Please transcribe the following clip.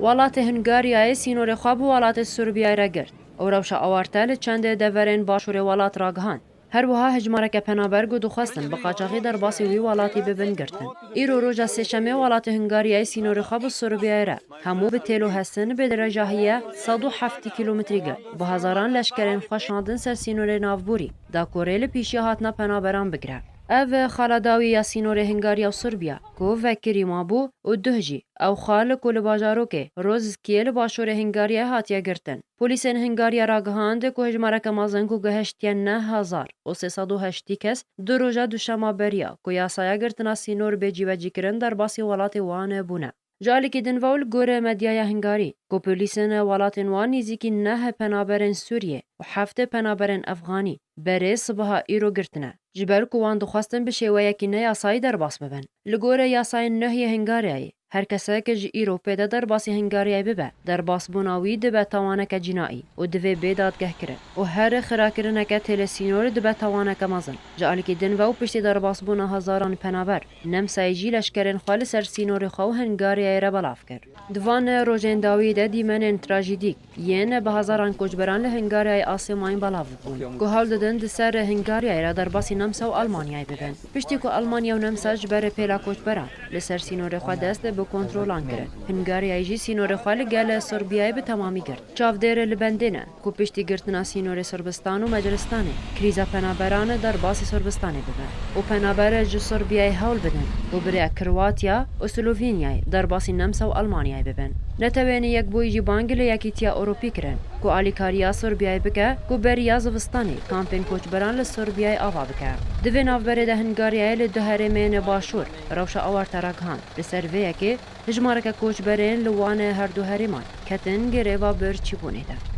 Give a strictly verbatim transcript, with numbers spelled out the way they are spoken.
Welatê Hungaryayê sînorê xwe bi welatê Sirbiyayê re girt û rewşa awarte li çendê deverên başûrê welat ragihand. Her wiha hejmareke penaber ku dixwestin bi qaçaxî derbasî wî welatî bibin girtin. Îro roja sêşemê welatê Hungaryayê sînorê xwe bi Sirbiyayê re hemû bi têl û hestin bi dirêjahiye sed û heftê kîlometrî girt. Bi hezaran leşkerên xwe şandin ser sînorê navborî, da ku rê li pêşiya hatina penaberan bigire. Ev xala dawî ya sînorê Hungarya û Sirbiya ku vekirî mabû û duh jî ew xal ku li bajarokê Rozkiyê li başûrê Hungaryayê hatiye girtin. Polîsên Hungarya ragihand ku hejmareke mezin ku gihiştiye neh hezar û sê sed û heştî kes du roja duşema beriya ku yasaya girtina sînor bê cîbecîkirin derbasî welatê wan bûne. Ji alîkî din ve û li gorî medyaya Hungarî ku polîsên welatên wan nêzîkî neh penaberên Sûriyê û heft penaberên Efxanî berê sibeha îro girtine, ji ber ku wan dixwestin bi şêweyekî neyasayî derbas bibin. Li gorî yasayên neh yê Hungaryayê, her kesek ji îro pê de derbasî Hungaryayê bibe, derbasbûna wî dibe tawaneke cînaî û divê bê dadgehkirin û her xirakirineke têlê sînor dibe tawaneke mezin. Ji alîkî din ve û piştî derbasbûna hezaran penaber, Nemsayê jî leşkerên xwe li ser sînorê xwe û Hungaryayê re belav kir. Di van rojên dawî de dîmenên trajîdîk yên bi hezaran koçberan li Hungaryayê asê mayîn belav bûn, ku hewl didin di ser Hungaryayê re derbasî Nemsa û Almanyayê bibin. Piştî ku Almanya û Nemsa ji ber pêla koçberan li ser sînorê xwe dest bi kontrolan kirin, Hungaryayê jî sînorê xwe li gel Sirbiyayê bi temamî girt. Çavdêr li bendê ne ku piştî girtina sînorê Sirbistan û Macaristanê, krîza penaberan derbasî Sirbistanê bibe û penaber ji Sirbiyayê hewl bidin ku bi rêya Kroatiya û Slovînyayê derbasî Nemsa û Almanyayê bibin. Netewên Yekbûyî jî bang li Yekîtiya Ewropî kirin ku alîkariya Sirbiyayê bike ku beriya zivistanê kampên koçberan li Sirbiyayê ava bike. Di vê navberê de Hungaryayê li du herêmên başûr rewşa awarte ragihand. Li ser vê yekê hijmareke koçberên li wan her du herêman ketin greva birçîbûnê de.